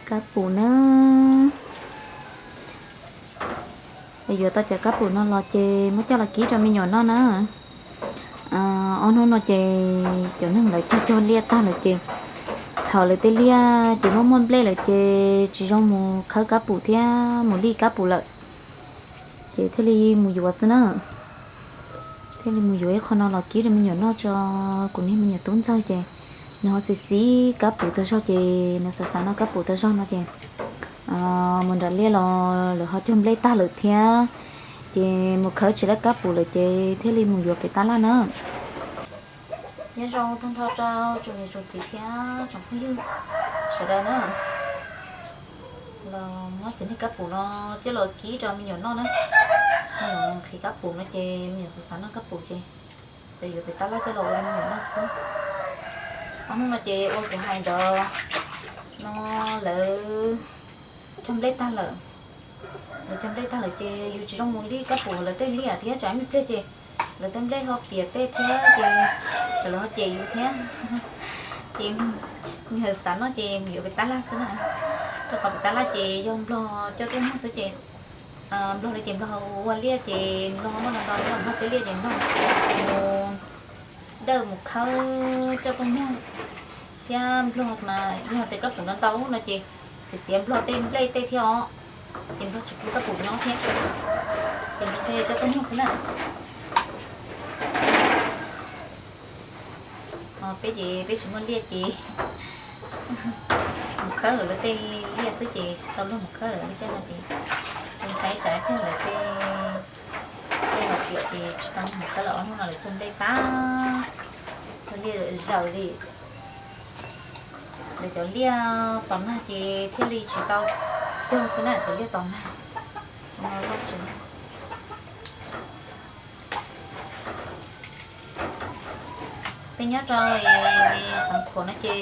Kab pum na. Yuav tau cov kab pum no los ces muab coj los kib rau me nyuam noj na. Ob hnub no ces cov neeg lawv cog cog liaj tag lawm ces, thaum lawv tej liaj ces muaj muaj nplej lawm ces tsis zoo mus khawb kab pum thiab mus lij kab pum lawm, ces thiaj li mus yuav xwb na. Thiaj li mus yuav ib qho no los kib rau me nyuam noj tso. Kuv niag me nyuam tub ntxawg ces nws ho xis xis kab pum tag zog ces nws xav xav noj kab pum tag zog no ces mus nram liaj los lawv ho cog nplej tag lawm thiab, ces mus khawb tsis tau kab pum lawm ces thiaj li mus yuav pem tab laj na. Nyob zoo tag nrho rau tsoom niam tsoom txiv thiab tsoom phooj ywg sawv daws na. Los muab cov niag kab pum no coj los kib rau me nyuam noj na. Me nyuam nqhis kab pum no ces me nyuam xav xav noj kab pum ces lawv yuav pem tab laj coj los ua rau me nyuam noj xwb. Ob hnub no ces ua kuv hais ntawd no lawv cog nplej tag lawm. Lawv cog nplej tag lawm ces yus tsis zoo mus lij kab pum lawv tej liaj thiab tsam ib pliag ces lawv tej nplej ho piam tej thiab ces tsam lawv ho cem yus thiab. Ces yog xav noj ces mus yuav pem tab laj xwb na. Rau qhov pem tab laj ces yog nplog coj tuaj muag xwb ces nplog lawv ces nplog ua liaj ces nplog muaj ntau ntau nplog tej liaj ces nplog mus dawj mus khawb coj tuaj muag thiab nplog mas nplog tias kab pum ntau ntau no ces txiav txiav nplog tej nplej tej thiab os, ces nplog tsis pub kab pum nyob thiab, ces nplog thiaj coj tuaj muag xwb na. Peb ces peb tsis muaj liaj ces mus khawb lawv tej liaj xwb ces tsis tau luag mus khawb lawv li coj no ces ntshai tsam ib pliag lawv tej liaj los piam ces tsis tau luag mus khawb lawm. Ob hnub no lawv cog nplej tag, cog liaj zaws li. Lawv cov liaj tos nag ces thiaj li tsis tau cog xwb na, cov liaj tos nag. Peb nyob rau Xeev Khuam no ces,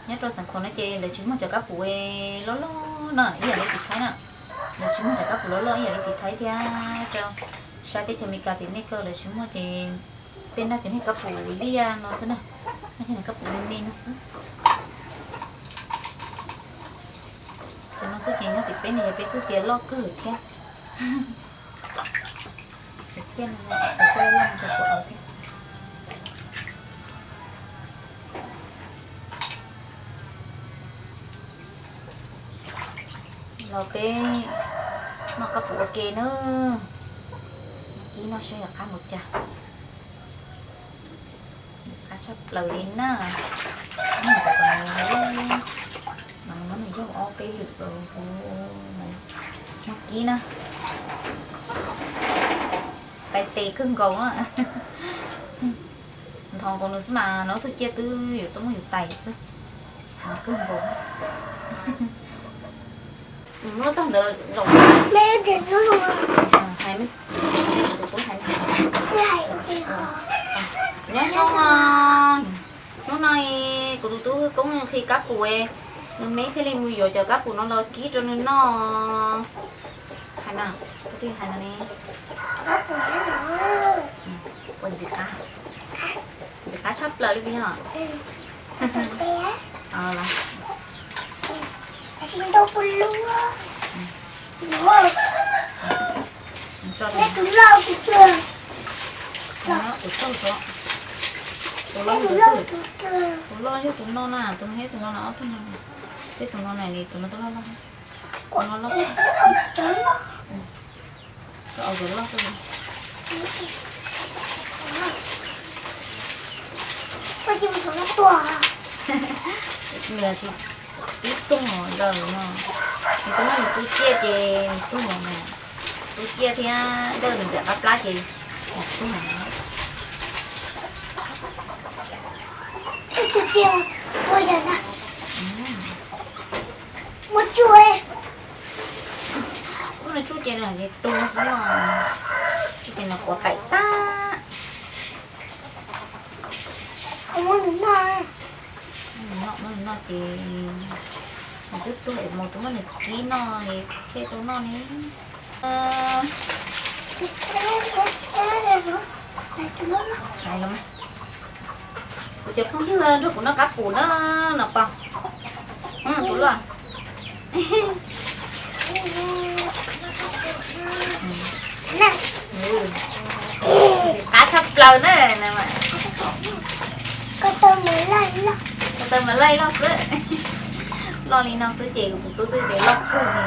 nyob rau Xeev Khuam no ces lawv tsis muag cov kab pum loj loj na ib yam li tim Thaib na. Lawv tsis muag cov kab pum loj loj ib yam li tim Thaib thiab rau sab teb chaws Amelikas tim nej kawg lawv tsis muag ces peb noj cov niag kab pum liaj no xwb na, noj cov niag kab pum me me no xwb. Cov no xwb ces nyob tim peb ne yog peb twb tias loj kawg thiab. Los peb noj kab pum ua ke na. Kib noj saib yog qab mus cas. Qab tshaj plaws li na. Ntxawm no nws yog ob peb lwm, muab kib na. Tais tes kawg nkaus na. Nthos nkaus nws xwb mas nws ob tug ciaj twb yuav tuaj muab yus tais xwb. Kawg nkaus. Lub tog ntawd zaum. Hais, nyob zoo. Hnub no kuv tus tub Koob nqhis kab pum, nws me thiaj li mus yuav cov kab pum no los kib rau nws noj. Hais mas, hais no ne. Ua ntxim qab, ntxim qab tshaj plaws li puas yog? Tus loj, tus loj yog tus no na, tus no thiab tus no na, ob tug no, thiab tus no na, tus no tus loj loj, tus no loj. Nws tsis pib tuag lawm no, nws twb muab nws tu ciaj ces nws tuag lawm no. Tu ciaj thiab dawj nws nram qab plab ces nws tuag lawm. Muab tsuj, muab nws tsuj ces nws tsis tuag xwb no, tsuj ces nws quav paim tag. Muab nws noj, muab nws noj ces nws twb tuag es mus tus muab nws kib noj li thiaj tau noj ne. Xaiv los mas. Kuv cov phooj ywg nrog kuv noj kab pum na, no pom. Tus loj, Ntxim qab tshaj plaws na. Ko taw mas loj loj xwb. Loj li no xwb ces kuv tus tub twb tias loj kawg li.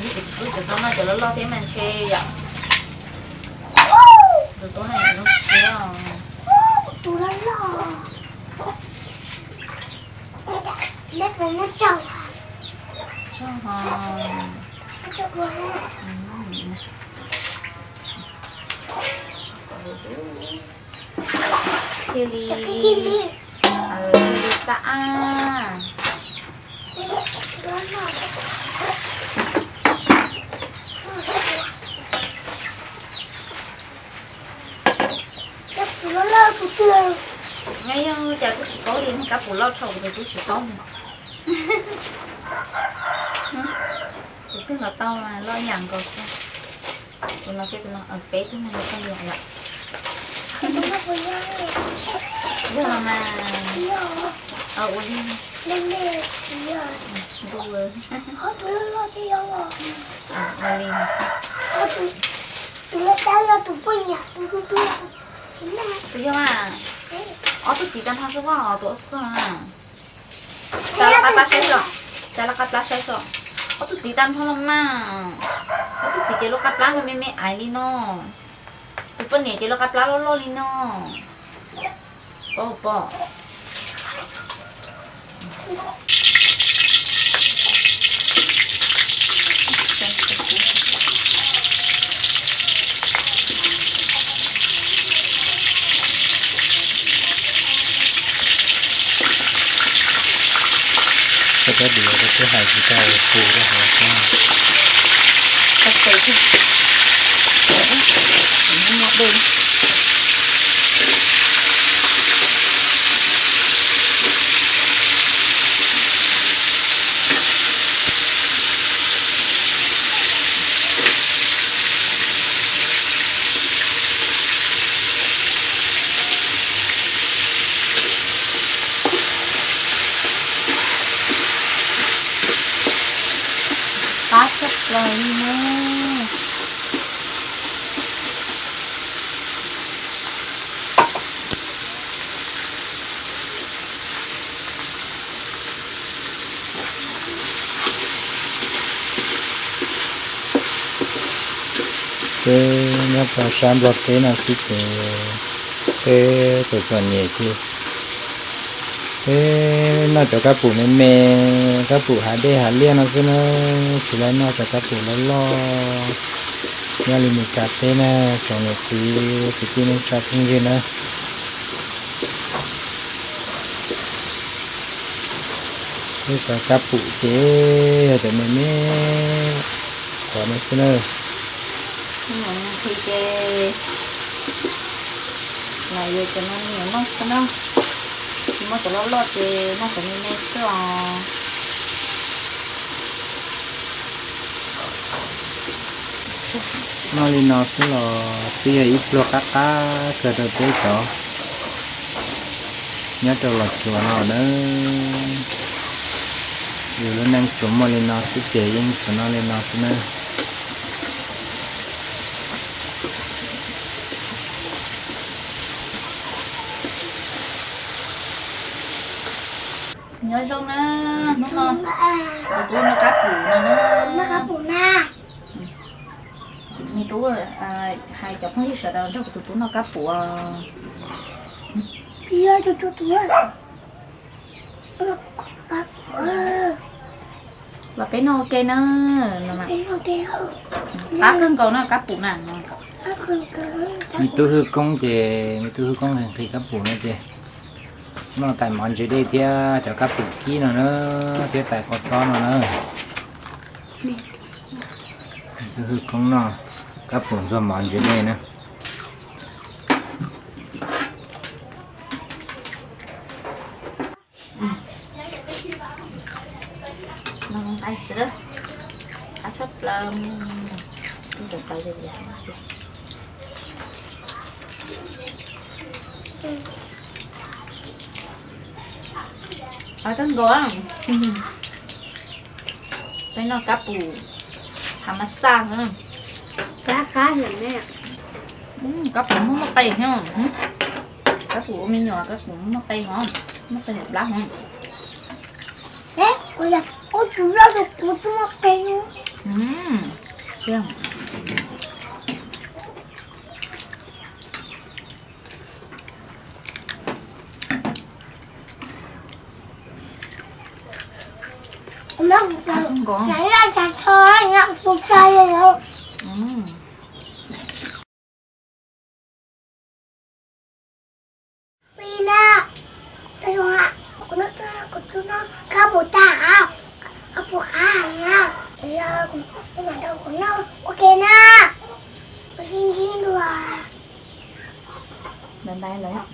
Ib tus tub tseem tau noj cov loj loj thiab mas ntshe yom. Tus tub no zoo siab os. Tus loj loj. Neb puas muab tsau? Tsau ho. Tsau kom, thiaj li, thiaj li xab ab. Nyob yog cas twb tsis paub li, kab pum loj dhau kuv twb tsis paub. Tus twg los tau mas loj ib yam nkaus xwb. Tus no thiab tus no, peb tug no tau yam yom. Yog los mas. Ua li. Ua li. Tus yog mas, ob tug txiv tag nrho xwb pob, tus ob tug. Tsa lub qab plab saib so, tsa lub qab plab saib so. Ob tug txiv tag nrho los mas, ob tug txiv ces lub qab plab no me me aiv li no, tus poj niam ces lub qab plab loj loj li no. Pom pom. Koj cov diav koj twb hais tsis tau tus rau hauv xwb. Qab tshaj plaws li ne. Peb nyob rau sab Nplog teb no xwb ces peb txom txom nyem ces peb noj cov kab pum me me, kab pum hav dej hav liaj no xwb na, tsis tau noj cov kab pum loj loj. Nyob li Meskas teb na, tsoom niam txiv kwv tij neej tsa phooj ywg na, peb cov kab pum ces yog cov me me qhuav no xwb na. Ces noj cov me me xwb os. Noj li no xwb los twb yog ib pluag qab qab kawg rau peb cov nyob rau Los Tsuas no na. Yus lub neej tsuas muaj li no xwb ces yeej tsuas noj li no xwb na. Nyob zoo na, hnub no kuv tub noj kab pum no na. Me tub, hais cov phooj ywg sawv daws nrog kuv tus tub noj kab pum. Los peb noj ua ke na. Qab kawg nkaus na kab pum na. Me tub Hwj Koob ces me tub Hwj Koob nqhis kab pum no ces noj tais mov ntse dej thiab cov kab pum kib no na, thiab tais kua txob no na. Me tub Hwj Koob noj kab pum ntxuag mov ntse dej na. Qab kawg nkaus. Peb noj kab pum hav mab xaj na. Kab qab heev ne. Kab pum muaj muaj qe thiab. Kab pum ua me nyuam kab pum muaj muaj qe hov, muaj qe hauv plab hov. Kuv yog ua tus loj tus kuv twb muaj qe. Pina, kuv noj, kuv noj kab pum tas, kab pum qab heev na, yog kuv mam rau kuv noj ua ke na, kuv sib ntsib dua. Bye bye lawm.